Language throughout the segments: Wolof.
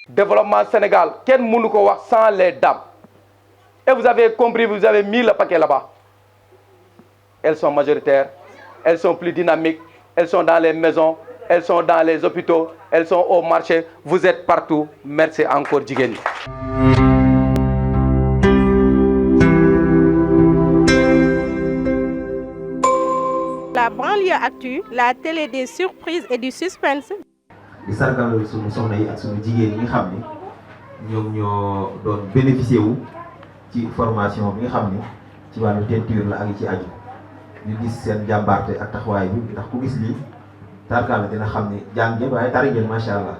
Développement Sénégal, quel monde ko wax sans les dames. Et vous avez compris, vous avez mis le paquet là-bas. Elles sont majoritaires, elles sont plus dynamiques, elles sont dans les maisons, elles sont dans les hôpitaux, elles sont au marché. Vous êtes partout. Merci encore, jigéen ñi. La banlieue actu, la télé des surprises et du suspense. di sargal suñu soxna yi ak suñu jigéen yi nga xam ni ñoom ñoo doon bénéficier wu ci formation bi nga xam ni ci wàllu teinture la ak ci aju ñu gis seen jàmbaarte ak taxawaay bi ndax ku gis lii tarkal la dina xam ni jàng ngeen waaye tari ngeen macha allah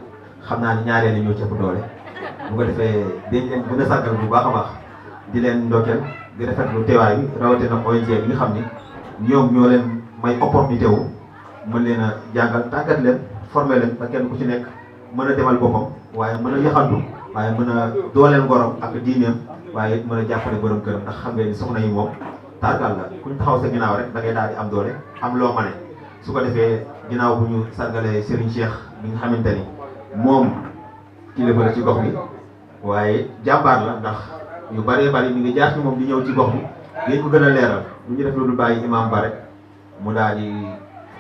xam naa ni ñaareel ñoo ci ëpp doole bu ko defee dañ leen gën a sargal bu baax a baax di leen ndokkeel di rafetlu teewaay bi rawatina ONG bi nga xam ni ñoom ñoo leen may opportunité wu mën leen a jàngal tàggat leen formé leen ba kenn ku ci nekk mën a demal boppam waaye mën a yaxantu waaye mën a dooleel ngorom ak diineem waaye it mën a jàppale borom këram ndax xam ngeen ni soxna yi moom tarkal la kuñ taxaw sa ginnaaw rek da ngay daal di am doole am loo mane su ko defee ginnaaw bu ñu sargalee Serigne Cheikh bi nga xamante ni moom kilifa la ci gox bi waaye jàmbaar la ndax yu bëree bëri mi ngi jaar ci moom di ñëw ci gox bi dañ ko gën a leeral lu ñu def loolu bàyyi imam ba rek mu daal di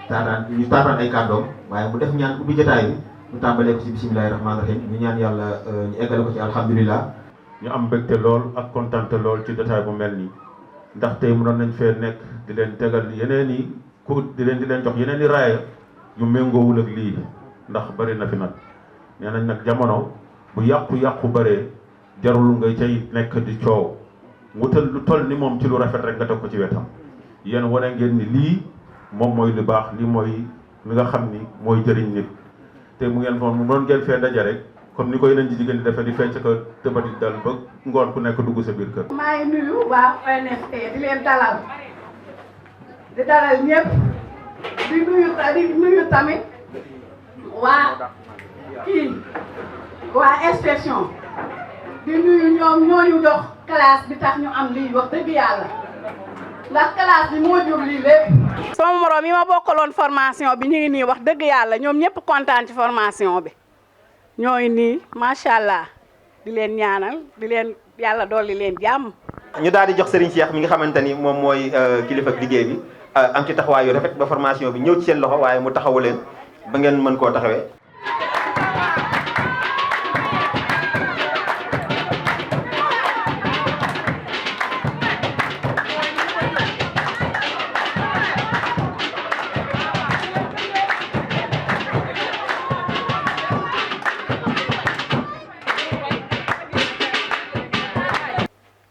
taataan ay kàddoom waaye mu def ñaan ubbi jotaay bi ñu tàmbalee ko ci bisimilahi rahmaani rahim ñu ñaan yàlla ñu eggale ko ci alhamdulilah. ñu am mbégte lool ak kontante lool ci jotaay bu mel nii ndax tey mënoon nañ fee nekk di leen tegal yeneen i ku di leen jox yeneen i raaya yu méngoowul ak lii ndax bëri na fi nag nee nañ nag jamono bu yàqu-yàqu bëree jarul nga cay nekk di coow wutal lu toll ni moom ci lu rafet rek nga teg ko ci wetam yéen wane ngeen ni lii moom mooy lu baax lii mooy li nga xam ni mooy jëriñ nit te mu ngeen foon mu doon ngeen fee daje rek comme ni koy nañ ci jigéen di defee di fecc ko tëbati dal ba ngoon ku nekk dugg sa biir kër. maa ngi nuyu waa ONFP di leen dalal di dalal ñëpp di nuyu tamit waa inspection di nuyu ñoom ñooñu jox classe bi tax ñu am lii wax dëgg yàlla ndax classe bi moo jur lii lépp. sama moroom yi ma bokkaloon formation bi ñu ngi nii wax dëgg yàlla ñoom ñëpp kontaan ci formation bi ñooy nii macha allah di leen ñaanal di leen yàlla dolli leen jàmm. ñu daal di jox Serigne Cheikh mi nga xamante ni moom mooy kilifa ak liggéey bi am ci taxawaay yu rafet ba formation bi ñëw ci seen loxo waaye mu taxawu leen ba ngeen mën koo taxawee.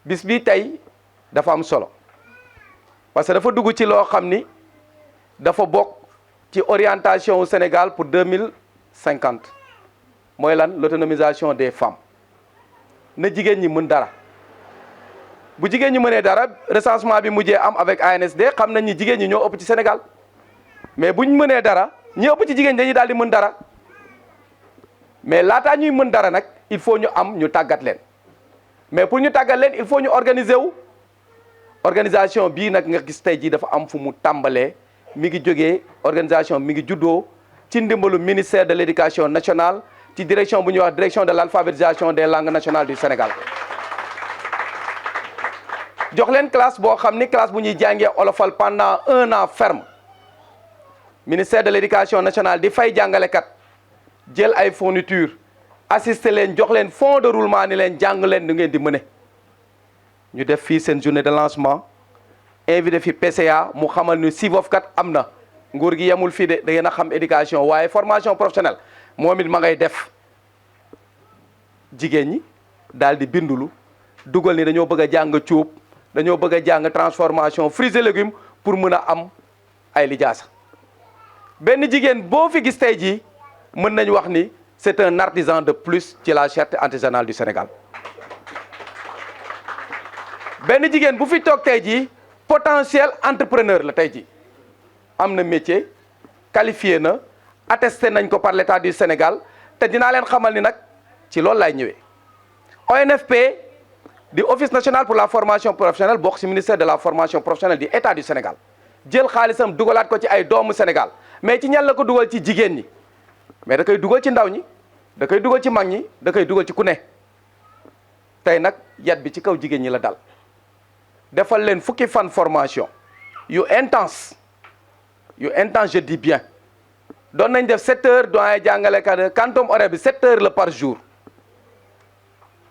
bis bi tey dafa am solo parce que dafa dugg ci loo xam ni dafa bokk ci orientation au Sénégal pour 2050 mooy lan l'autonomisation des femmes na jigéen ñi mën dara bu jigéen ñi mënee dara recensement bi mujjee am avec ANSD xam nañ ni jigéen ñi ñoo ëpp ci Sénégal mais bu ñu mënee dara ñi ëpp ci jigéen ñi dañuy daal di mën dara mais laataa ñuy mën dara nag il faut ñu am ñu tàggat leen. mais pour ñu tàggal leen il faut ñu organiser wu organisation bii nag nga gis tey jii dafa am fu mu tàmbalee mi ngi jógee organisation mi ngi juddoo ci ndimbalu ministère de l'éducation nationale ci direction bu ñuy wax direction de l'alphabétisation des langues nationales du Sénégal jox leen classe boo xam ni classe bu ñuy jàngee olofal pendant 1 an ferme ministère de l'éducation nationale di fay jàngalekat jël ay fourniture assister leen jox leen fonds de roulement ni leen jàng leen du ngeen di mëne ñu def fii seen journée de lancement invité fi PCA mu xamal ni Sivof kat am na nguur gi yemul fii de da ngeen a xam éducation waaye formation professionnelle moom it ma ngay def jigéen ñi daal di bindulu dugal ni dañoo bëgg a jàng cuub dañoo bëgg a jàng transformation fruits et légumes pour mën a am ay lijaasa benn jigéen boo fi gis tey jii mën nañu wax ni c'est un artisan de plus ci la cherté artisanale du Sénégal benn jigéen bu fi toog tey jii potentiel entrepreneur la tey jii am na métier qualifié na attesté nañ ko par l'État du Sénégal te dinaa leen xamal ni nag ci loolu laay ñëwee ONFP di office national pour la formation professionnelle bokk ci ministère de la formation professionnelle du État du Sénégal jël xaalisam dugalaat ko ci ay doomu Sénégal mais ci ñan la ko dugal ci jigéen ñi mais da koy dugal ci ndaw ñi da koy dugal ci mag ñi da koy dugal ci ku ne tey nag yat bi ci kaw jigéen ñi la dal defal leen fukki fan formation yu intense je dis bien doon nañ def 7 heures doyen jàngalekat quantum horaire bi 7 heures la par jour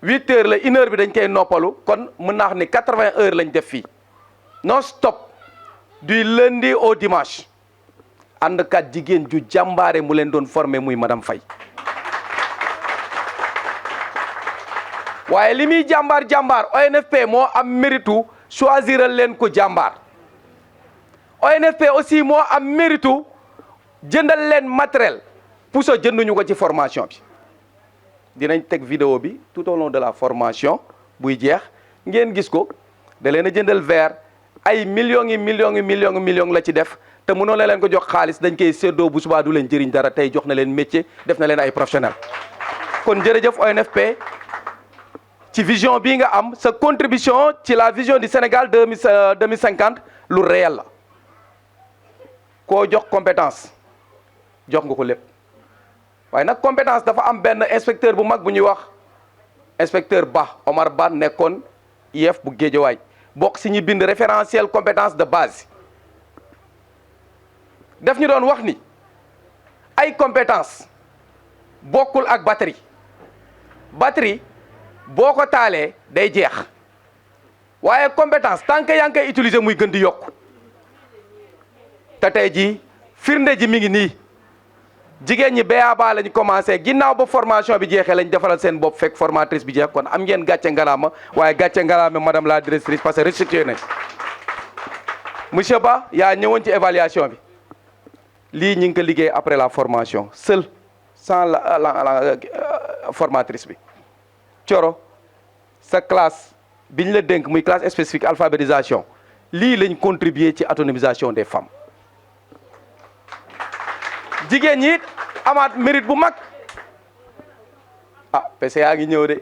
8 heures la 1 heure bi dañ koy noppalu kon mën naa wax ni 80 heures lañ def fii non stop du lundi au dimanche ànd kat jigéen ju jàmbaare mu leen doon formé muy madame Faye waaye li muy jàmbaar ONFP moo am méritu choisiral leen ko jàmbaar ONFP aussi moo am méritu jëndal leen matériel puso jënduñu ko ci formation bi dinañ teg vidéo bi tout au long de la formation buy jeex ngeen gis ko da leen a jëndal verre ay millions la ci def te mënoo leen ko jox xaalis dañ koy séddoo bu subaa du leen jëriñ dara tey jox na leen métier def na leen ay professionnel kon jërëjëf ONFP ci vision bii nga am sa contribution ci la vision du Sénégal 2050 lu réel la koo jox compétence jox nga ko lépp waaye nag compétence dafa am benn inspecteur bu mag bu ñuy wax inspecteur Ba Omar Ba nekkoon IEF bu Guédiawaye bokk si ñi bind référentiel compétence de base def ñu doon wax ni ay compétence bokkul ak batterie boo ko taalee day jeex waaye compétence tant que yaa ngi koy utiliser muy gën di yokk te tey jii firnde ji mi ngi nii jigéen ñi BABA lañ commencé ginnaaw ba formation bi jeexee lañ defaral seen bopp fekk formatrice bi jeex kon am ngeen gàcce ngalaama waaye gàcce ngalaama madame la directrice parce que restructuré nañ monsieur Ba yaa ñëwoon ci évaluation bi lii ñu ngi ko liggéey après la formation seul sans la formatrice bi Coro sa classe bi ñu la dénk muy classe spécifique alphabétisation lii lañ contribuer ci autonomisation des femmes jigéen ñi amaat mérite bu mag ah PCA ngi ñëw de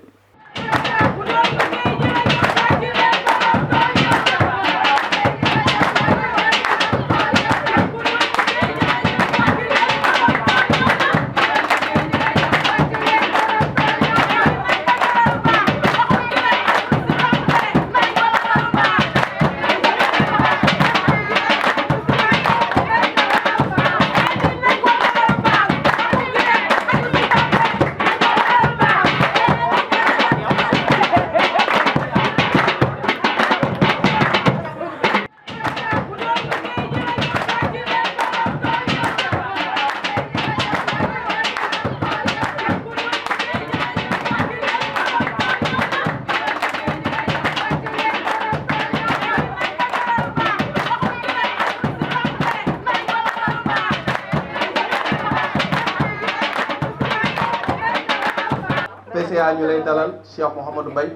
PCA ñu lay dalal Cheikh Mouhamadou Mbaye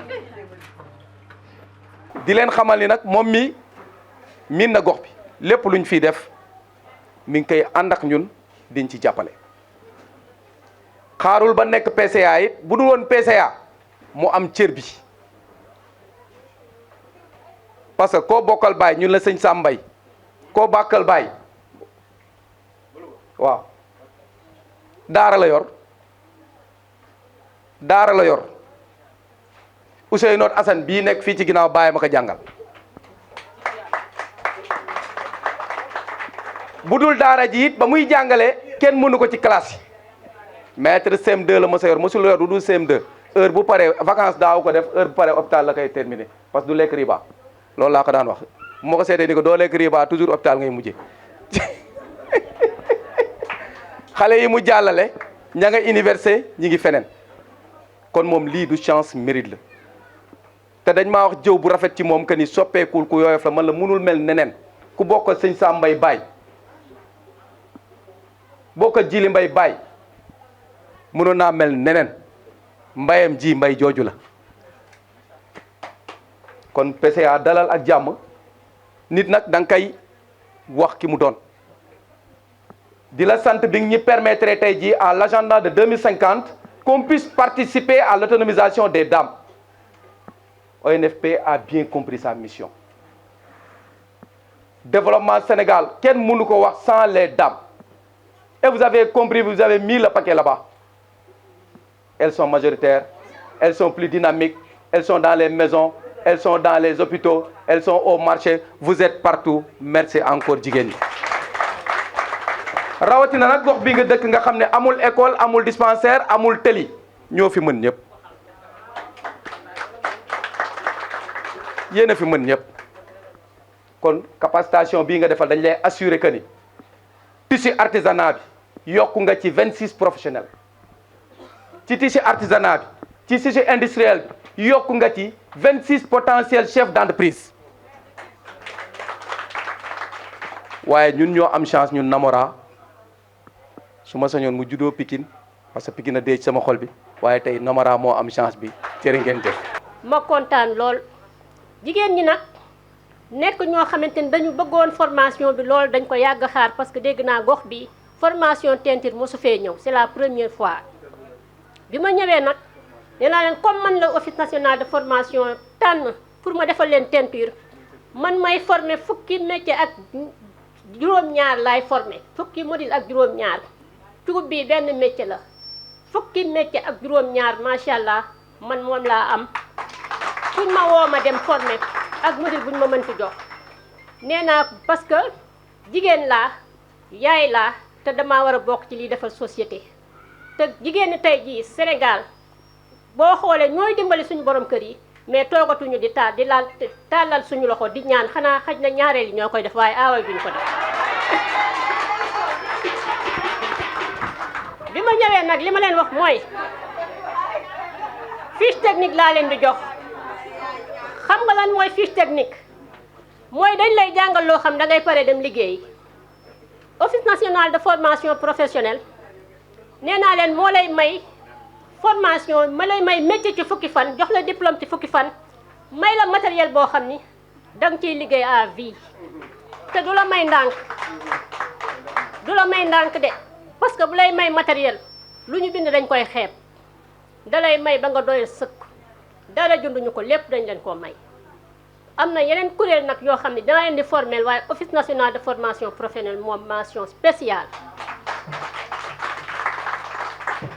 di leen xamal ni nag moom mi miin na gox bi lépp luñ fiy def mi ngi koy ànd ak ñun diñ ci jàppale xaarul ba nekk PCA it bu dul woon PCA mu am cër bi parce que koo bokkal baay ñun la sëñ Sam Mbaye koo bàkkal baay waaw daara la yor Ousseynou Assane bii nekk fii ci ginnaaw bàyyi ma ko jàngal bu dul daara ji it ba muy jàngale kenn mënu ko ci classe yi maître CM2 la mos a yor mosul yor du dul CM2 heure bu paree vacances daaw ko def heure bu paree hôpital la koy terminé parce que du lekk riba loolu laa ko daan wax bu ma ko seetee ni ko doo lekk riba toujours hôpital ngay mujjee xale yi mu jàllale ña nga université ñi ngi feneen kon moom lii du chance mérite la te dañ maa wax jëw bu rafet ci moom que ni soppeekul ku yooyof la man la mënul mel neneen ku bokk sëñ Sam Mbaye baay bokk Jili Mbaye baay mënoon naa mel neneen mbayam ji mbay jooju la kon PCA dalal ak jàmm nit nag da nga koy wax ki mu doon di la sant bi ñi permettre tey jii à l'agenda de 2050 qu'on puisse participer à l'autonomisation des dames. ONFP a bien compris sa mission. Développement Sénégal, quel monde sans les dames. Et vous avez compris, vous avez mis le paquet là-bas. elles sont majoritaires, elles sont plus dynamiques, elles sont dans les maisons, elles sont dans les hôpitaux, elles sont au marché, vous êtes partout. Merci encore jigéen ñi. rawatina nag gox bi nga dëkk nga xam ne amul école, amul dispensaire, amul tëli, ñoo fi mën ñëpp. yéen a fi mën ñëpp. kon capacitation bii nga defal dañ lay assurer que ni tissu artisanat bi yokku nga ci 26 professionnels. ci tissu artisanat bi ci tissu industriel bi yokku nga ci 26 potentiels chefs d'entreprise. waaye ñun ñoo am chance ñun Namora su ma sañoon mu juddoo Pikine parce que Pikine a dee ci sama xol bi waaye tey Namora moo am chance bi jërë ngeen jëf. ma kontaan lool jigéen ñi nag nekk ñoo xamante ni dañu bëggoon formation bi lool dañ ko yàgg xaar parce que dégg naa gox bi formation teinture mosu fee ñëw c'est la première fois. bi ma ñëwee nag nee naa leen comme man la office national de formation tànn pour ma defal leen teinture man may former fukki métier ak juróom-ñaar laay former fukki module ak juróom-ñaar cuub bi benn métier la fukki métier ak juróom-ñaar macha allah man moom laa am fuñ ma woo ma dem former ak module buñ ma mënti jox nee naa parce que jigéen laa yaay laa te damaa war a bokk ci liy defal société. te jigéen ñi tey jii Sénégal boo xoolee ñooy dimbali suñu borom kër yi mais toogatuñu di tàllal suñu loxo di ñaan xanaa xaj na ñaareel yi ñoo koy def waaye aawal duñu ko def. bi ma ñëwee nag li ma leen wax mooy fiche technique laa leen di jox xam nga lan mooy fiche technique mooy dañ lay jàngal loo xam da ngay pare dem liggéey. Office national de formation professionnelle. nee naa leen moo lay may formation ma lay may métier ci fukki fan jox la diplôme ci fukki fan may la matériel boo xam ni danga ciy liggéey à vie te du la may ndànk de parce que bu lay may matériel lu ñu bind dañ koy xeeb da lay may ba nga doyal sëkk dara junduñu ko lépp dañ leen koo may. am na yeneen kuréel nag yoo xam ne dana leen di formel waaye office national de formation professionnelle moom mention spéciale.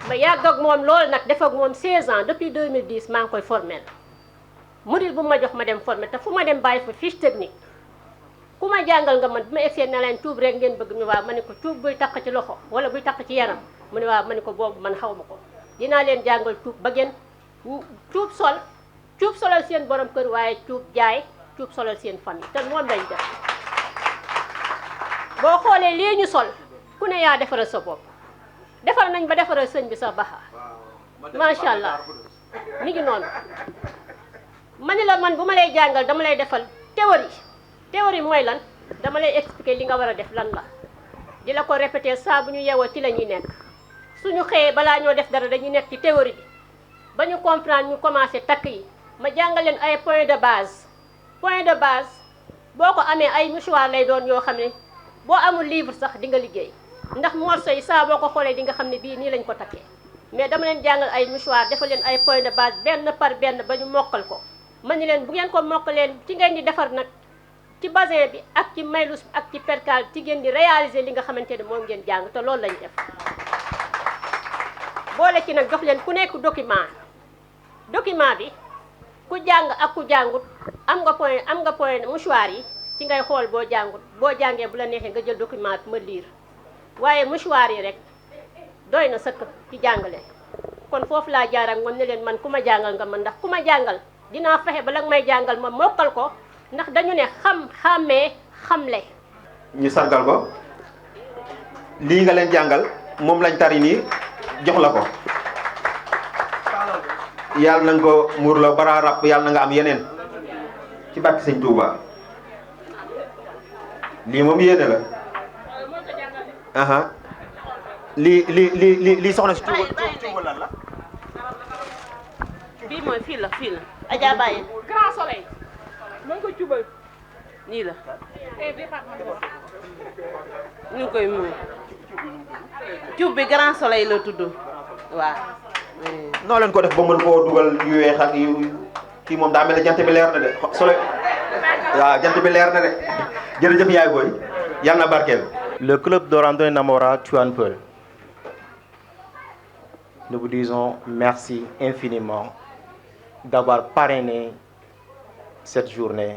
ma yàgg ak moom loolu nag def ak moom 16 ans depuis 2010 maa ngi koy formel module bu ma jox ma dem formel te fu ma dem bàyyi fa fiche technique ku ma jàngal nga man bu ma egsee ne leen cuub rek ngeen bëgg ñu waaw ma ne ko cuub buy takk ci loxo wala buy takk ci yaram mu ne waaw ma ne ko boobu man xaw ma ko dinaa leen jàngal cuub ba ngeen cuub solal seen borom kër waaye cuub jaay cuub solal seen famille te moom lañ def boo xoolee lii ñu sol ku ne yaa defaral sa bopp defal nañ ba defaral sëñ bi sa baxa macha allah mi ngi noonu ma ni la man bu ma lay jàngal dama lay defal théorie mooy lan dama lay expliquer li nga war a def lan la di la ko répéter saa bu ñu yeewoo ci la ñuy nekk suñu xëyee balaa ñoo def dara dañuy nekk ci théorie bi ba ñu comprendre ñu commencé takk yi ma jàngal leen ay point de base boo ko amee ay mouchoir lay doon yoo xam ne boo amul livre sax di nga liggéey ndax morceau yi saa boo ko xoolee di nga xam ne bii nii lañ ko takkee mais dama leen jàngal ay mouchoir defal leen ay point de base benn par benn ba ñu mokkal ko ma ni leen bu ngeen ko mokkaleen ci ngeen di defar nag ci bassin bi ak ci maylus ak ci percal ci ngeen di réaliser li nga xamante ne moom ngeen jàng te loolu lañ def boole ci nag jox leen ku nekk document bi ku jàng ak ku jàngut am nga point mouchoir yi ci ngay xool boo jàngut boo jàngee bu la neexee nga jël document bi ma liir waaye mouchoir yi rek doy na sëkk ci jàngale kon foofu laa jaar ak moom ne leen man ku ma jàngal nga man ndax ku ma jàngal dinaa fexe ba la nga may jàngal ma mokkal ko ndax dañu ne xàmmee xamle. ñu sargal ko lii nga leen jàngal moom lañ tari nii jox la ko yàlla na nga ko muur la bara ràpp yàlla na nga am yeneen ci barke Sëñ Touba lii moom yéene la aha lii soxna si cuubal lan la bii mooy fii la Adja Baye Grand Soleil moo ko cuubal nii la ñu ngi koy muur cuub bi Grand Soleil la tudd waaw noo leen ko def ba mën koo dugal yu weex ak yu kii moom daa mel ne jant bi leer na de soleil waaw jant bi leer na de jërëjëf yaay booy yàlla na barkeel. Le club de randonnée Namora Tivaouane Peulh. nous vous disons merci infiniment d'avoir parrainé cette journée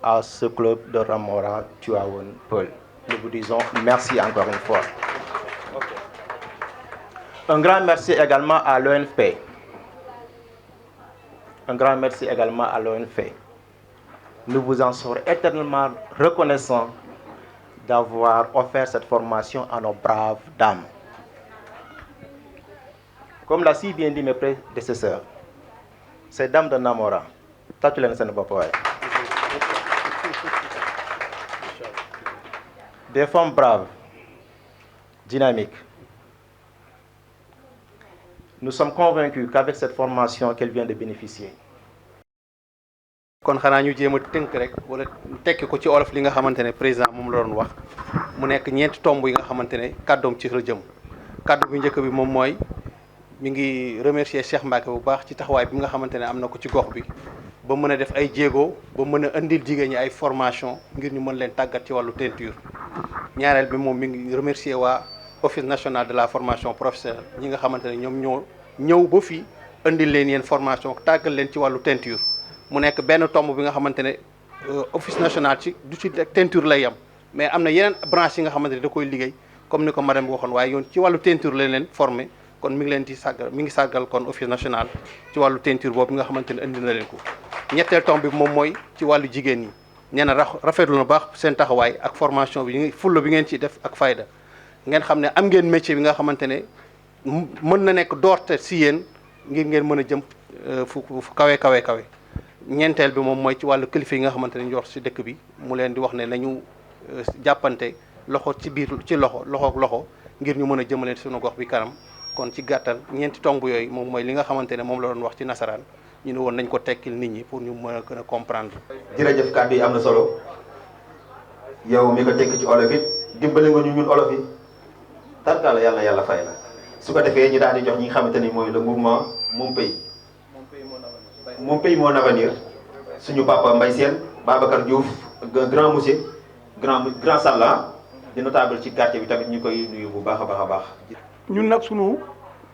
à ce club de Ramora Tivaouane Peulh. Nous vous disons merci encore une fois. Un grand merci également à l'ONFP. Un grand merci également à l'ONFP. Nous vous en serons éternellement reconnaissants d'avoir offert cette formation à nos braves dames. Comme l'a si bien dit mes prédécesseurs, ces dames de Namora, des femmes braves, dynamiques. Nous sommes convaincus qu'avec cette formation qu'elle vient de bénéficier, kon xanaa ñu jéem a tënk rek wala tekki ko ci olof li nga xamante ne président moom la doon wax mu nekk ñeenti tomb yi nga xamante ne kàddoom ci la jëm kàddu bu njëkk bi moom mooy mi ngi remercier Cheikh Mbacke bu baax ci taxawaay bi nga xamante ne am na ko ci gox bi ba mën a def ay jéego ba mën a indil jigéen ñi ay formation ngir ñu mën leen tàggat ci wàllu teinture. ñaareel bi moom mi ngi remercier waa office national de la formation professionnelle ñi nga xamante ne ñoom ñoo ñëw ba fii indil leen yeen formation tàggal leen ci wàllu teinture. mu nekk benn tomb bi nga xamante ne office national ci du ci teinture lay yam mais am na yeneen branche yi nga xamante ne da koy liggéey comme ni ko madame waxoon waaye yoon ci wàllu teinture lañ leen formé kon mi ngi leen di sàggal mi ngi sàggal kon office national ci wàllu teinture boobu nga xamante ne indi na leen ko. ñetteel tomb bi moom mooy ci wàllu jigéen ñi nee na rafetlu na baax seen taxawaay ak formation bi fulla bi ngeen ci def ak fayda ngeen xam ne am ngeen métier bi nga xamante ne mën na nekk doorte si yéen ngir ngeen mën a jëm fu kawe. ñeenteel bi moom mooy ci wàllu kilifa yi nga xamante ne ñu wax ci dëkk bi mu leen di wax ne nañu jàppante loxo ci biir ci loxo ngir ñu mën a jëmale suñu gox bi kanam kon ci gàttal ñeenti tomb yooyu moom mooy li nga xamante ne moom la doon wax ci nasaraan ñu ne woon nañ ko tekkil nit ñi pour ñu mën a gën a comprendre. jërëjëf kàddu yi am na solo yow mi ko tekk ci olof it dimbali nga ñu ñun olof yi tarkala yàlla fay la su ko defee ñu daal di jox ñi nga xamante ni mooy le mouvement Mon pays mon avenir suñu papa Mbaye Sène Babacar Diouf grand monsieur grand Salla di notable ci quartier bi tamit ñu koy nuyu bu baax a baax. ñun nag suñu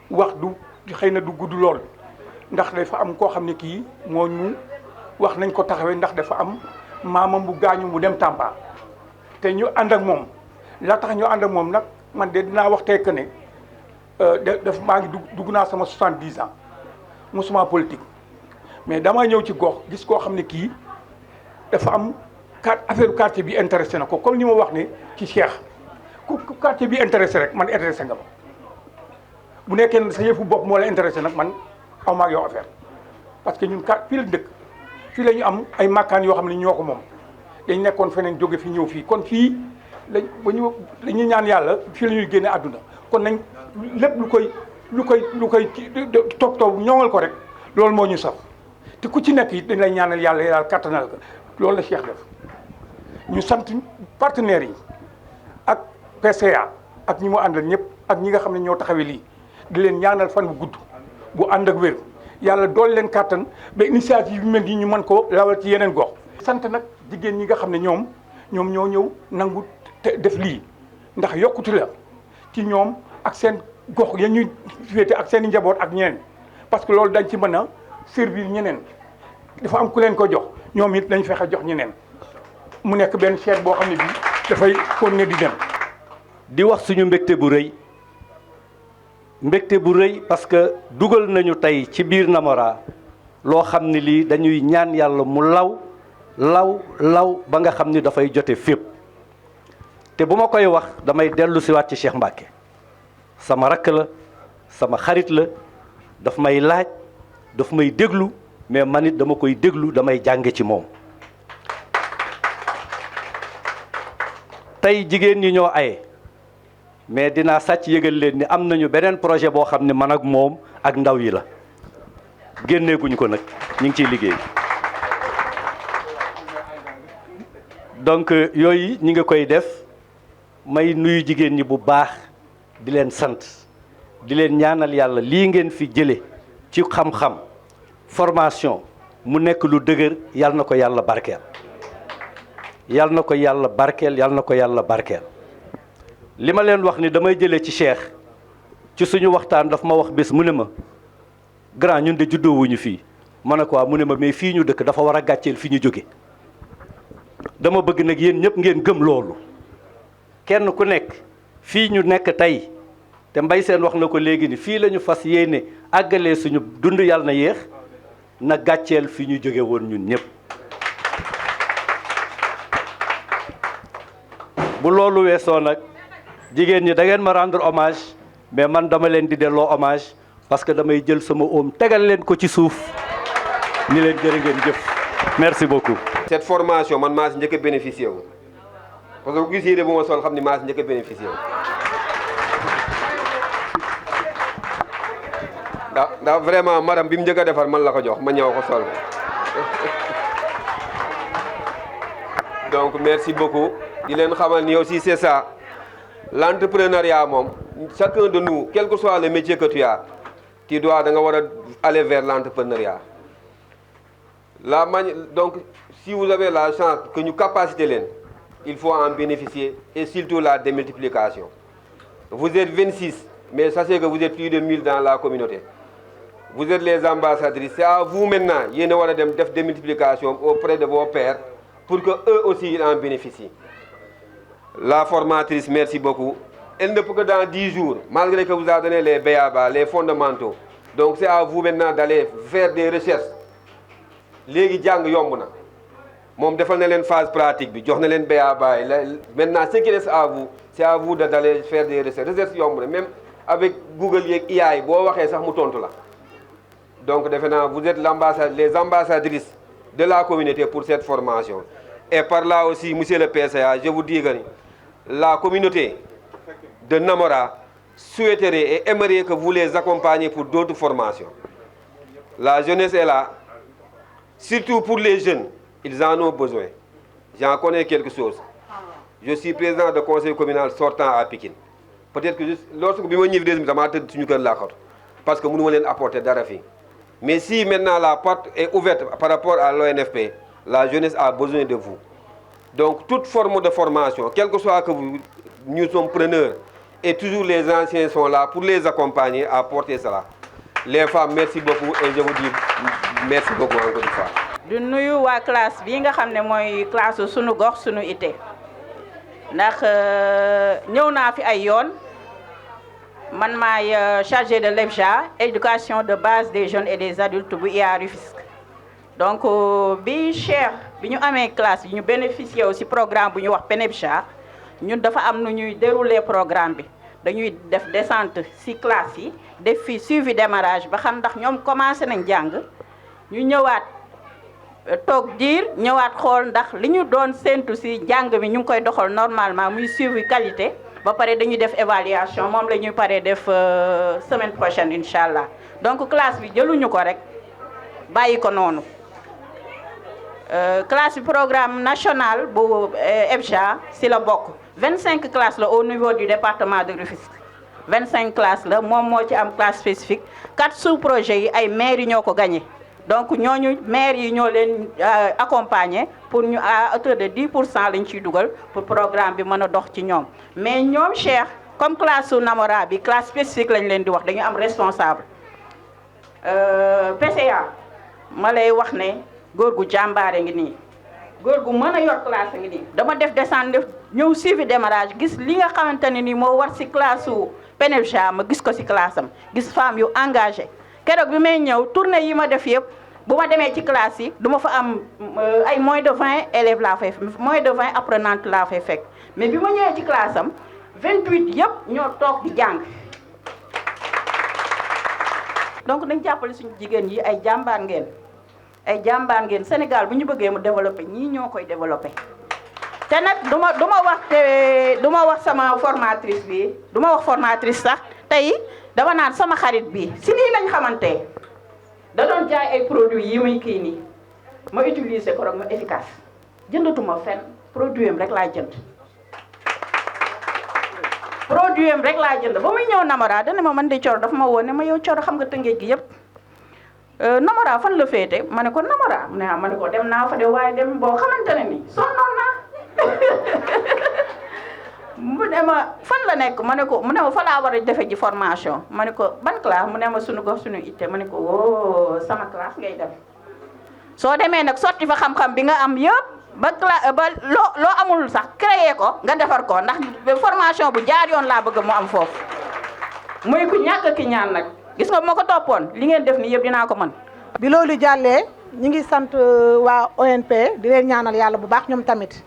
wax du xëy na du gudd lool ndax dafa am koo xam ne kii moo ñu wax nañ ko taxawee ndax dafa am maamam bu gaañu mu dem Tamba te ñu ànd ak moom la tax ñu ànd ak moom nag man de dinaa wax tey que ne daf maa ngi dugg naa sama 70 ans musuma politique. mais dama ñëw ci gox gis koo xam ne kii dafa am affaire quartier bi intéressé na ko comme ni ma wax ne ci Cheikh ku quartier bi intéressé rek man intéressé nga ma bu nekkee ne sa yëfu bopp moo la intéressé nag man xaw ma ak yow affaire parce que ñun fii la dëkk fii la ñu am ay makkaan yoo xam ne ñoo ko moom dañ nekkoon feneen jóge fi ñëw fii kon fii dañuy ñaan yàlla fii la ñuy génne àdduna kon nañ lépp lu koy toog ñoŋal ko rek loolu moo ñu saf te ku ci nekk it dañ lay ñaanal yàlla kattanal ko loolu la Cheikh def ñu sant partenaires yi ak PCA ak ñi mu àndal ñëpp ak ñi nga xam ne ñoo taxawee lii di leen ñaanal fan bu gudd bu ànd ak wér yàlla dool leen kattan ba initiative yu mel nii ñu mën ko lawal ci yeneen gox. sant nag jigéen ñi nga xam ne ñoom ñoo ñëw nangu te def lii ndax yokkute la ci ñoom ak seen gox ya ñuy féete ak seen i njaboot ak ñeneen parce que loolu dañ ci mën a servir ñeneen dafa am ku leen ko jox ñoom it dañ fexe jox ñeneen mu nekk benn chaîne boo xam ne bii dafay continuer di dem. di wax suñu mbégte bu rëy parce que dugal nañu tey ci biir Namora loo xam ne lii dañuy ñaan yàlla mu law ba nga xam ni dafay jote fépp te bu ma koy wax damay dellu siwaat ci Cheikh Mbacke sama rakk la sama xarit la daf may laaj daf may déglu mais man it dama koy déglu damay jànge ci moom tey jigéen ñi ñoo aye mais dinaa sàcc yëgal leen ni am nañu beneen projet boo xam ne man ak moom ak ndaw yi la génneeguñu ko nag ñu ngi ciy liggéey donc yooyu ñi nga koy def may nuyu jigéen ñi bu baax di leen sant di leen ñaanal yàlla lii ngeen fi jële ci xam-xam formation mu nekk lu dëgër yàlla na ko yàlla barkeel yàlla na ko yàlla barkeel yàlla na ko yàlla barkeel li ma leen wax ni damay jëlee ci Cheikh ci suñu waxtaan daf ma wax bés mu ne ma grand ñun de juddoowuñu fii ma ne ko waaw mu ne ma mais fii ñu dëkk dafa war a gàcceel fi ñu jóge dama bëgg nag yéen ñëpp ngeen gëm loolu kenn ku nekk fii ñu nekk tey te Mbaye Sène wax na ko léegi ni fii la ñu fas yéene àggalee suñu dund yàlla na yéex na gàcceel fi ñu jóge woon ñun ñëpp bu loolu weesoo nag jigéen ñi da ngeen ma rendre hommage mais man dama leen di delloo hommage parce que damay jël sama oom tegal leen ko ci suuf ni leen jërë ngeen jëf merci beaucoup. cette formation man maa si njëkk a bénéficié wu parce que bu gis yére bu ma sol xam ni maa si njëkk a bénéficié wu ndax vraiment madame bi mu njëkk a defar man la ko jox ma ñëw ko sol donc merci beaucoup di leen xamal ni aussi c'est ça l'entrepreneuriat moom chacun de nous quel que soit le métier que tu as tu dois da nga war a aller vers l'entrepreneuriat donc si vous avez la chance que ñu capacité leen il faut en bénéficier et surtout la démultiplication vous êtes 26 mais sachez que vous êtes plus de 1000 dans la communauté vous êtes les ambassadrices c'est à vous maintenant yéen a war a dem def démultiplication auprès de vos pairs pour que eux aussi ils en bénéficient la formatrice merci beaucoup elle ne peut que dans 10 jours malgré que vous a donné les b.a.-ba les fondamentaux donc c'est à vous maintenant d'aller faire des recherches léegi jàng yomb na moom defal na leen phase pratique bi jox na leen b.a.-ba maintenant ce qui reste à vous c'est à vous d'aller faire des recherches yomb na même avec Google yeeg IA yi boo waxee sax mu tontu la donc defe naa vous êtes les ambassadrices de la communauté pour cette formation et par là aussi monsieur le PCA je vous dis que la communauté de Namora souhaiterait et aimerait que vous les accompagniez pour d'autres formations la jeunesse est là surtout pour les jeunes ils en ont besoin j'en connais quelque chose je suis président de conseil communal sortant à Pikine peut-être que lorsque bi ma ñëw réseau bi damaa tëdd suñu kër laa xatu parce que mënu ma leen apporter dara fii mais si maintenant la porte est ouverte par rapport à l'ONFP la jeunesse a besoin de vous donc toute forme de formation quel que soit que vous nous sommes preneurs et toujours les anciens sont là pour les accompagner à porter cela les femmes merci beaucoup et je vous dis merci beaucoup encore une fois. du nuyu waa classe bii nga xam ne mooy classe sunu gox sunu ité ndax ñëw naa fi ay yoon man maay chargé de l'EFJA éducation de base des jeunes et des adultes bu IA Rufisque donc bi Cheikh bi ñu amee classe bi ñu bénéficier aussi programme bu ñu wax PENEBJA ñun dafa am nu ñuy dérouler programme bi dañuy def descente ci classe yi def fi suivi démarrage ba xam ndax ñoom commencé nañ jàng ñu ñëwaat toog diir ñëwaat xool ndax li ñu doon séntu ci jàng mi ñu ngi koy doxal normalement muy suivi qualité ba pare dañuy def évaluation moom la ñuy paree def semaine prochaine incha allah donc classe bi jëluñu ko rek bàyyi ko noonu classe bi programme national bu EFJA ci la bokk 25 classes la au niveau du département de Rufisque 25 classes la moom moo ci am classe spécifique 4 sous-projets yi ay maires yi ñoo ko gagné donc ñooñu maires yi ñoo leen accompagner pour ñu à hauteur de 10% lañ ciy dugal pour programme bi mën a dox ci ñoom mais ñoom Cheikh comme classe su Namora bi classe spécifique lañ leen di wax dañu am responsable PCA ma lay wax ne góor gu jàmbaare ngi nii góor gu mën a yor classe ngi nii dama def descente def ñëw suivi démarrage gis li nga xamante ne ni moo war ci classe su PENEBJA ma gis ko ci classe am gis femme yu engagé keroog bi may ñëw tournée yi ma def yëpp bu ma demee ci classe yi du ma fa am ay moins de 20 élèves laa fay moins de 20 apprenantes laa fay fekk mais bi ma ñëwee ci classe am 28 yëpp ñoo toog di jàng donc dañ jàppale suñu jigéen yi ay jàmbaar ngeen Sénégal bu ñu bëggee mu développé ñii ñoo koy développé te nag du ma wax sama formatrice bi du ma wax formatrice sax tey dama naan sama xarit bi si lii lañ xamante da doon jaay ay produits yi muy kii nii ma utiliser ko rek ma efficace jëndatuma fenn produit am rek laa jënd ba muy ñëw Namora dana ma man de Coro dafa ma woon ne ma yow Coro xam nga Tëngéej gi yëpp Namora fan la féete ma ne ko Namora mu ne ma ne ko dem naa fa de waaye dem boo xamante ne ni sonnoon naa mu ne ma fan la nekk ma ne ko mu ne ma fa laa war a defe ji formation ma ne ko ban classe mu ne ma sunu gox sunu itte ma ne ko woo sama classe ngay dem soo demee nag sotti fa xam-xam bi nga am yëpp ba loo amul sax créer ko nga defar ko ndax formation bu jaar yoon laa bëgg mu am foofu muy ku ñàkk ki ñaan nag gis nga moo ko toppoon li ngeen def ni yëpp dinaa ko mën. bi loolu jàllee ñu ngi sant waa ONP di leen ñaanal yàlla bu baax ñoom tamit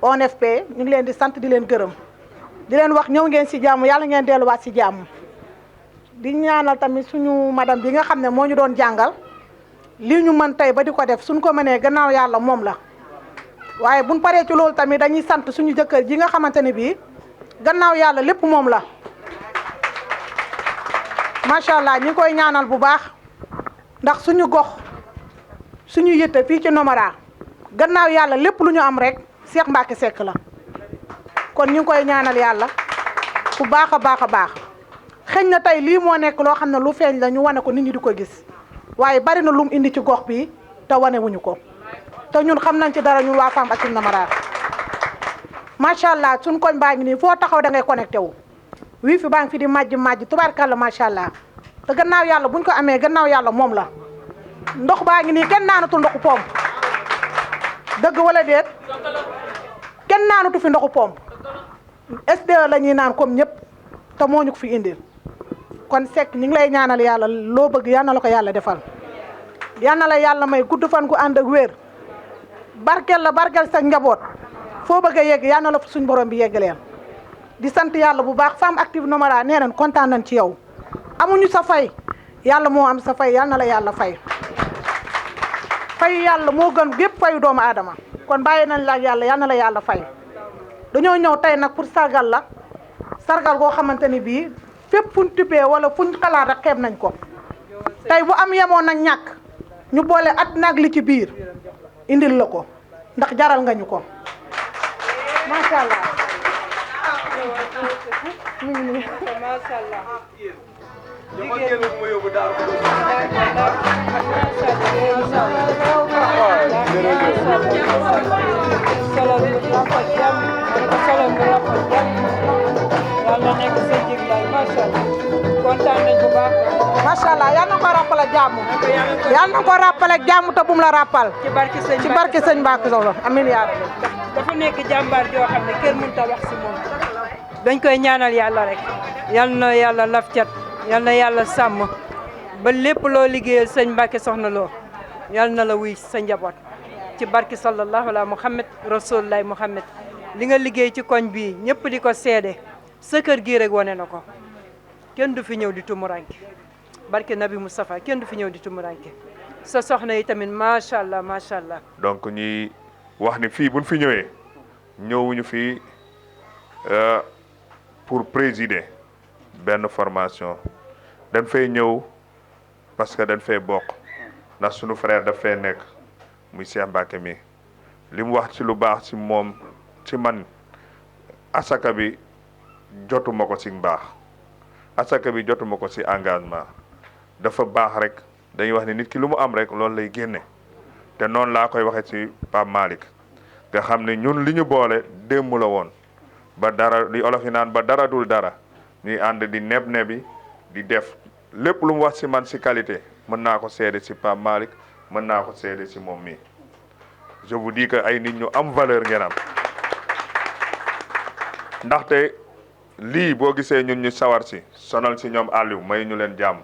ONFP ñu ngi leen di sant di leen gërëm di leen wax ñëw ngeen ci jàmm yàlla ngeen delluwaat ci jàmm di ñaanal tamit suñu madame bi nga xam ne moo ñu doon jàngal lii ñu mën tey ba di ko def suñ ko mënee gannaaw yàlla moom la waaye buñ paree ci loolu tamit dañuy sant suñu jëkkër ji nga xamante ne bii gannaaw yàlla lépp moom la macha allah ñu ngi koy ñaanal bu baax ndax suñu gox suñu yitte fii ci Nomora gannaaw yàlla lépp lu ñu am rek Cheikh Mbacké Seck la kon ñu ngi koy ñaanal yàlla bu baax a baax a baax xëñ na tey lii moo nekk loo xam ne lu feeñ la ñu wane ko nit ñi di ko gis waaye bari na lu mu indi ci gox bi te wane wuñu ko te ñun xam nañ ci dara ñun waa Femme Active Nomora macha allah suñ koñ baa ngi nii foo taxaw da ngay connecté wu wii fi baa ngi fi di màjj tubaarkàlla macha allah te gannaaw yàlla buñ ko amee gannaaw yàlla moom la ndox baa ngi nii kenn naanatul ndoxu pompe dëgg wala déet kenn naanatu fi ndoxu pompe SDE la ñuy naan comme ñëpp te moo ñu ko fi indil kon Seck ñu ngi lay ñaanal yàlla loo bëgg yal na la ko yàlla defal yal na la yàlla may gudd fan gu ànd ak wér barkeel la barkeel sa njaboot foo bëgg a yegg yal na la suñ borom bi yeggaleel di sant yàlla bu baax Femme Active Nomora nee nañ kontaan nañ ci yow amuñu sa fay yàlla moo am sa fay yal na la yàlla fay fayu yàlla moo gën gépp fayu doomu aadama kon bàyyi nañ la yàlla yal na la yàlla fay dañoo ñëw tey nag pour sargal la sargal goo xamante ni bii fépp fuñ tippee wala fuñ xalaat rek xeeb nañ ko tey bu am yemoon nag ñàkk ñu boole at nag li ci biir indil la ko ndax jaral nga ñu ko macha allah. macha allah. macha allah yal na ko rappal ak jàmm yal na ko rappal ak jàmm te bum la rappal ci barke sëñ Mbacké Soxla amiin yaa rabbi. dafa nekk jàmbaar joo xam ne kër mënut a wax si moom dañ koy ñaanal yàlla rek yal na yàlla laf cat yal na yàlla sàmm ba lépp loo liggéeyal sëñ Mbacké Soxna Lo yal na la wuy sa njaboot ci barke sallallahu ala Muhammad rasulullah Muhammad li nga liggéey ci koñ bii ñëpp di ko seede sa kër gii rek wane na ko kenn du fi ñëw di tumuranke barke Nabi Moustapha kenn du fi ñëw di tumuranke sa soxna yi tamit macha allah macha allah. donc ñuy wax ni fii buñ fi ñëwee ñëwuñu fii pour présider benn formation dañ fay ñëw parce que dañ fay bokk ndax sunu frère daf fay nekk muy Cheikh Mbacké mi li mu wax ci lu baax ci moom ci man asaka bi jotuma ko ci mbaax asaka bi jotuma ko ci engagement dafa baax rek dañuy wax ni nit ki lu mu am rek loolu lay génne te noonu laa koy waxee ci Pape Malick nga xam ne ñun li ñu boole démb la woon ba dara li olof yi naan ba dara dul dara ñuy ànd di neb-nebi di def lépp lu mu wax ci man ci qualité mën naa ko seede ci Pape Malick mën naa ko seede ci moom mii je vous dis que ay nit ñu am valeur ngeen am ndaxte lii boo gisee ñun ñu sawar ci sonal ci ñoom Aliou may ñu leen jàmm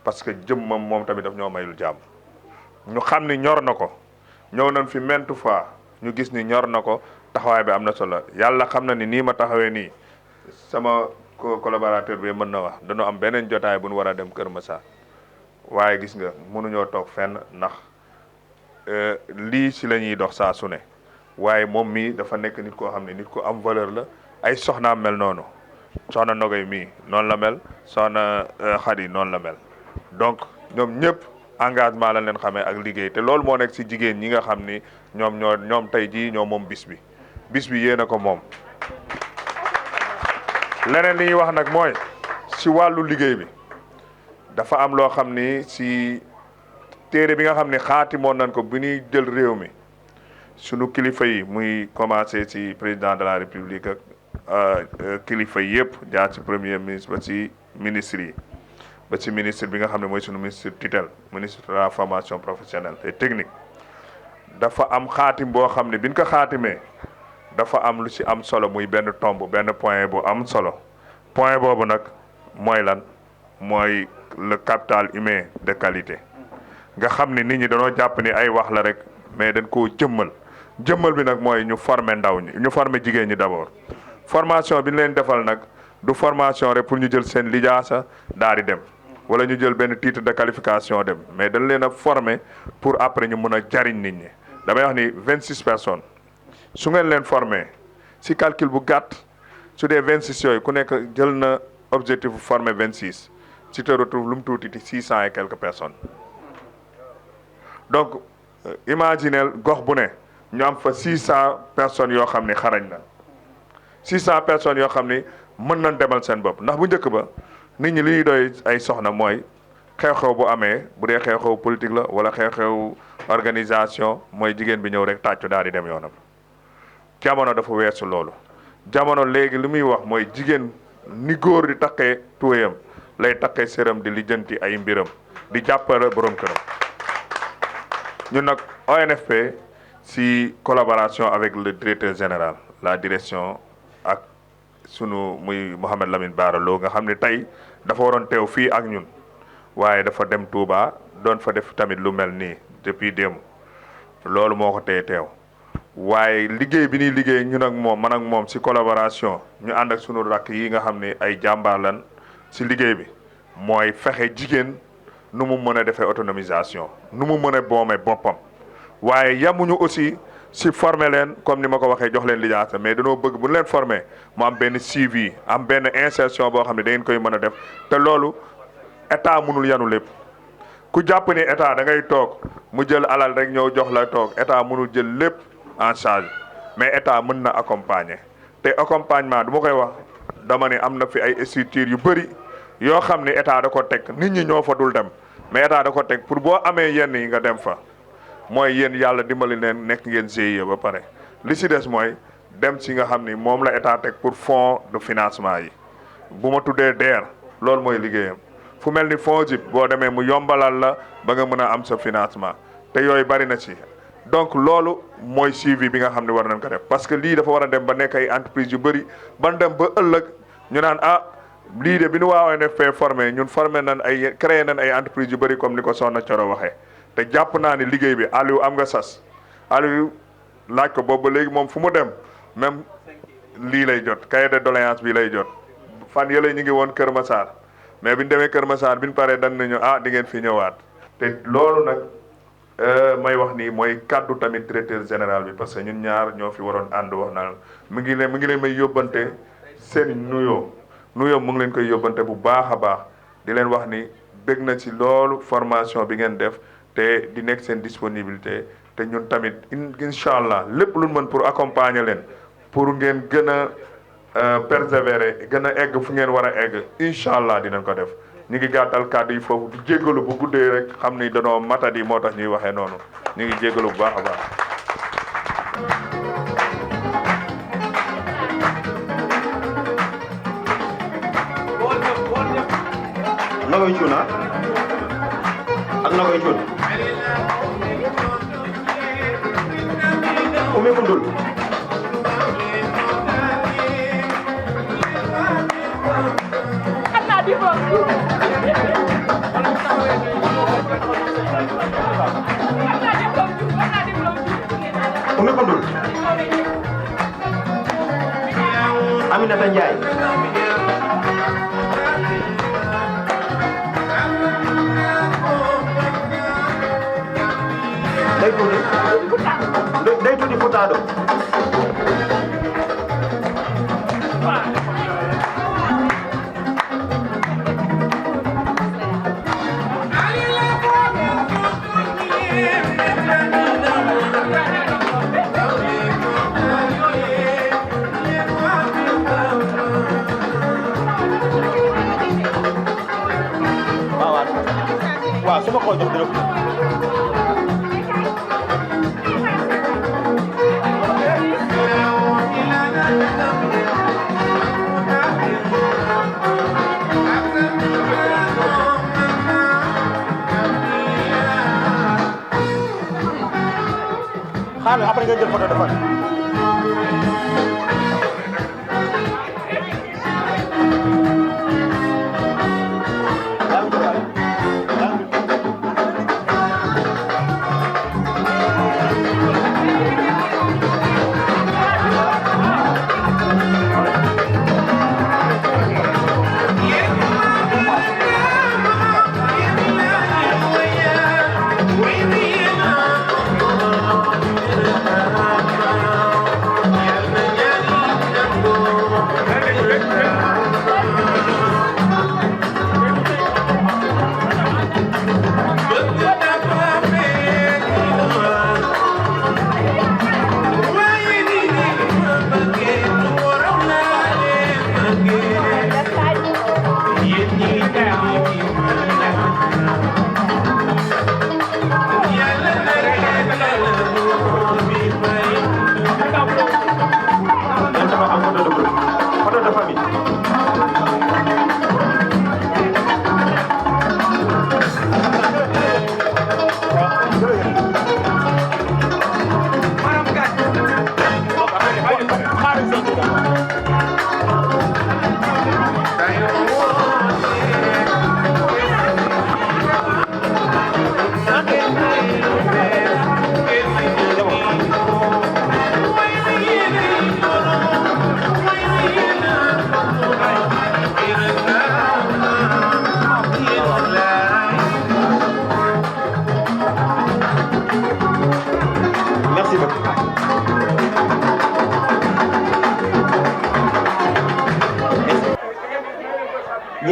parce que jëmmam moom tamit daf ñoo mayul jàmm ñu xam ni ñor na ko ñëw nañ fi maintes fois ñu gis ni ñor na ko taxawaay bi am na solo yàlla xam na ni nii ma taxawee nii sama collaborateur bi mën na wax dañoo am beneen jotaay bu ñu war a dem Kër Massar waaye gis nga mënuñoo toog fenn ndax lii ci la ñuy dox saa su ne waaye moom mii dafa nekk nit koo xam ne nit ku am valeur la ay soxnaam mel noonu soxna Nogay mii noonu la mel soxna Khady noonu la mel donc ñoom ñëpp engagement lañ leen xamee ak liggéey te loolu moo nekk ci jigéen ñi nga xam ni ñoom tey jii ñoom moom bis bi yéen a ko moom. leneen li ñuy wax nag mooy ci wàllu liggéey bi dafa am loo xam ni ci téere bi nga xam ni xaatimoon nañ ko bi ñuy jël réew mi sunu kilifa yi muy commencé ci président de la république ak kilifa yëpp jaar ci premier ministre ba ci ministre yi ba ci ministre bi nga xam ne mooy sunu ministre tutelle ministre de la formation professionnelle et technique dafa am xaatim boo xam ne biñ ko xaatimee dafa am lu ci am solo muy benn tomb benn point bu am solo point boobu nag mooy lan mooy le capital humain de qualité nga xam ne nit ñi dañoo jàpp ni ay wax la rek mais dañ koo jëmmal bi nag mooy ñu former ndaw ñi ñu former jigéen ñi d'abord formation bi ñu leen defal nag du formation rek pour ñu jël seen lijaasa daal di dem wala ñu jël benn titre de qualification dem mais dañ leen a former pour après ñu mën a jariñ nit ñi damay wax ni 26 personnes su ngeen leen former si calcul bu gàtt su dee 26 yooyu ku nekk jël na objectif bu former 26 si te retrouve lu mu tuuti 600 et quelques personnes donc imaginez gox bu ne ñu am fa 600 personnes yoo xam ne xarañ na 600 personnes yoo xam ni mën nañ demal seen bopp ndax bu njëkk ba nit ñi li ñuy doy ay soxna mooy xew-xew bu amee bu dee xew-xew politique la wala xew-xew organisation mooy jigéen bi ñëw rek tàccu daal di dem yoonam jamono dafa weesu loolu jamono léegi li muy wax mooy jigéen ni góor di takkee tuwéyam lay takkee séram di lijjanti ay mbiram di jàppale borom këram ñun nag ONFP si collaboration avec le directeur général la direction ak sunu muy Mouhamed Lamine Bara Lo nga xam ne tey dafa waroon teew fii ak ñun waaye dafa dem Touba doon fa def tamit lu mel nii depuis démb loolu moo ko teye teew waaye liggéey bi ñuy liggéey ñun ak moom man ak moom si collaboration ñu ànd ak sunu rakk yi nga xam ne ay jàmbaar lan si liggéey bi mooy fexe jigéen nu mu mën a defee autonomisation nu mu mën a boome boppam waaye yamuñu aussi si former leen comme ni ma ko waxee jox leen lijaasa mais dañoo bëgg bu ñu leen former mu am benn suivi am benn insertion boo xam ne da ngeen koy mën a def te loolu état mënul yanu lépp ku jàpp ni état da ngay toog mu jël alal rek ñëw jox la toog état mënul jël lépp en charge mais état mën na accompagner te accompagnement du ma koy wax dama ne am na fi ay structures yu bëri yoo xam ne état da ko teg nit ñi ñoo fa dul dem mais état da ko teg pour boo amee yenn yi nga dem fa mooy yéen yàlla dimbali leen nekk ngeen GIE ba pare li si des mooy dem si nga xam ni moom la état teg pour fonds de financement yi bu ma tuddee DER loolu mooy liggéeyam fu mel ni FONGIP boo demee mu yombalal la ba nga mën a am sa financement te yooyu bari na ci donc loolu mooy suivi bi nga xam ne war nañ ko def parce que lii dafa war a dem ba nekk ay entreprise yu bëri ban dem ba ëllëg ñu naan ah lii de bi nu waa ONFP formé ñun formé nañ ay créé nañ ay entreprise yu bëri comme ni ko Soxna Coro waxee te jàpp naa ni liggéey bi Aliou am nga sas Aliou laaj ko boobu ba léegi moom fu mu dem même lii lay jot cahier de doléance bi lay jot fan yële ñu ngi woon Kër Massar mais bi ñu demee Kër Massar bi ñu paree dan nañu ah di ngeen fi ñëwaat te loolu nag may wax nii mooy kaddu tamit directeur général bi parce que ñun ñaar ñoo fi waroon ànd wax naan mu ngi leen may yóbbante seen nuyoo mu ngi leen koy yóbbante bu baax a baax di leen wax ni bëgg na ci loolu formation bi ngeen def te di nekk seen disponibilité te ñun tamit incha allah lépp lu mën pour accompagner leen pour ngeen gën a persévérer gën a egg fu ngeen war a egg incha allah dinañ ko def ñu ngi gàttal kàddu yi foofu di jéggalu bu guddee rek xam ni danoo matadi moo tax ñuy waxee noonu ñu ngi jéggalu bu baax a baax. Nagoy Cuun ak Nagoy Cuun Oumy Koundoul Oumy Koundoul Aminata Ndiaye day tuuti Futaado waaw su ma ko jox dina ko famille après nga jël photo de famille.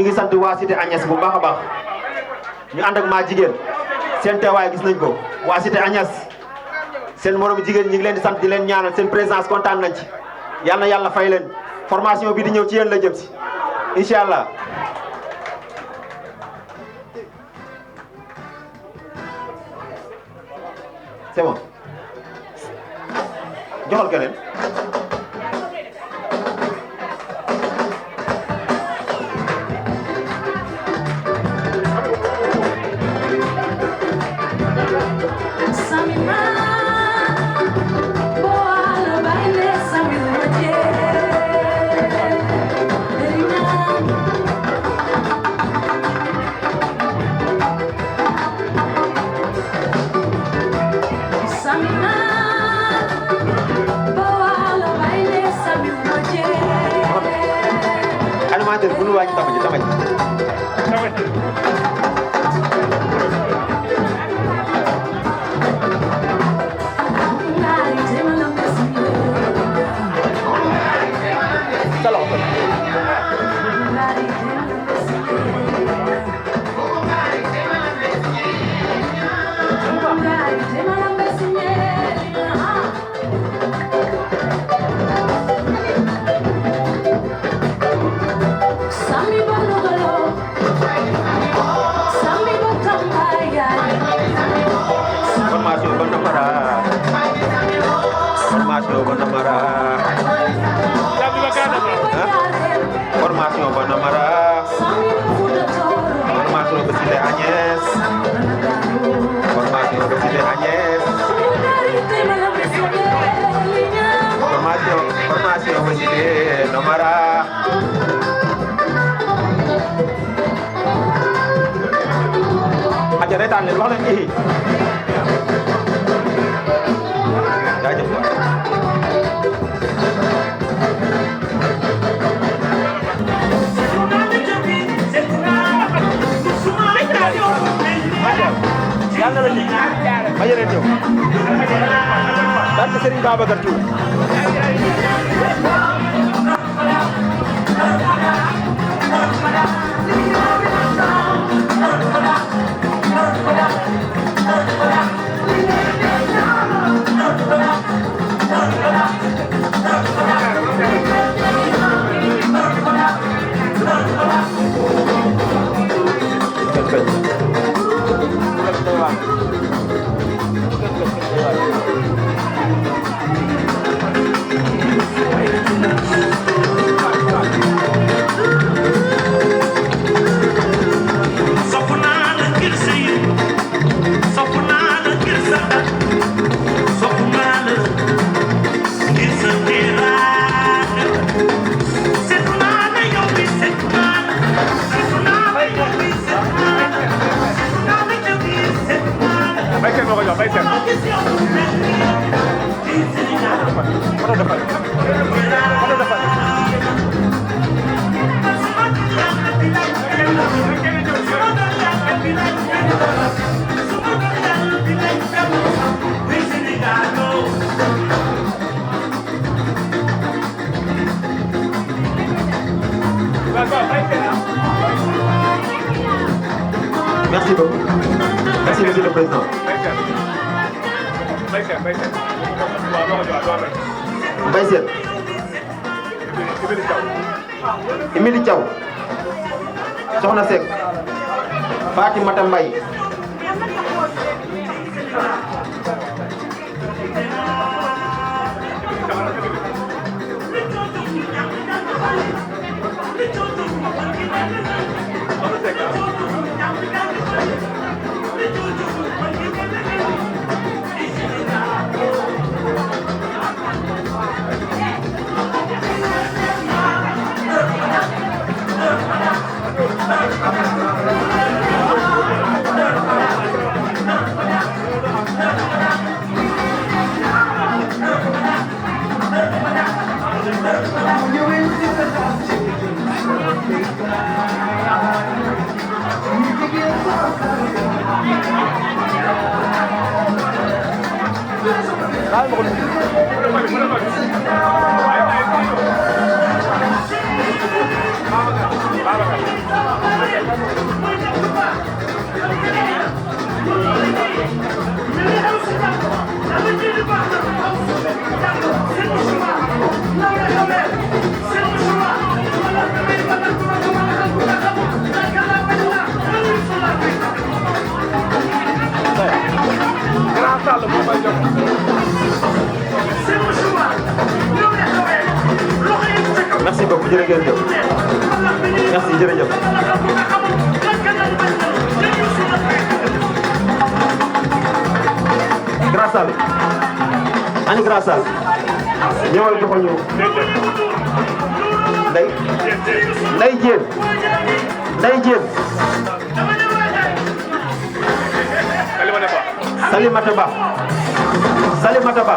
ñi ngi sant waa Cité Agnès bu baax a baax ñu ànd ak maa jigéen seen teewaay gis nañ ko waa Cité Agnès seen moromu jigéen ñi ngi leen di sant di leen ñaanal seen présence kontaan nañ ci yal na yàlla fay leen formation bi di ñëw ci yéen la jëm si incha allah. c'est bon joxal keneen. animateur bu nu wàññi tama ji formation ba Namara formation ba Cité Agnès formation ba Cité Agnès formation ba Cité Namara aja retaan leen wax leen ihi jaajëf yàlla la ñu ma leen ñëw barke Serigne Babacar Diouf Merci beaucoup. Merci, Monsieur le Président. Mbaye Sène. Émilie Thiaw. Soxna Seck. Fatimata Mbaye. Merci beaucoup, jërëjëf. Merci, jërëjëf. Grand Sall. Ani Grand Sall. ñëwal joxal ñu. Ndeye Diène. Ndeye Diène. Salimata Ba. Salimata Ba.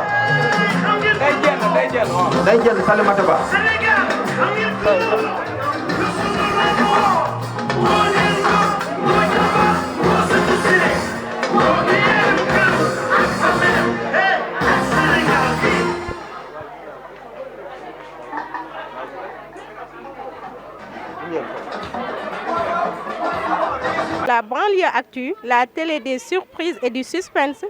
Ndeye Diène Salimata Ba. La banlieue actu, la télé des surprises et du suspense.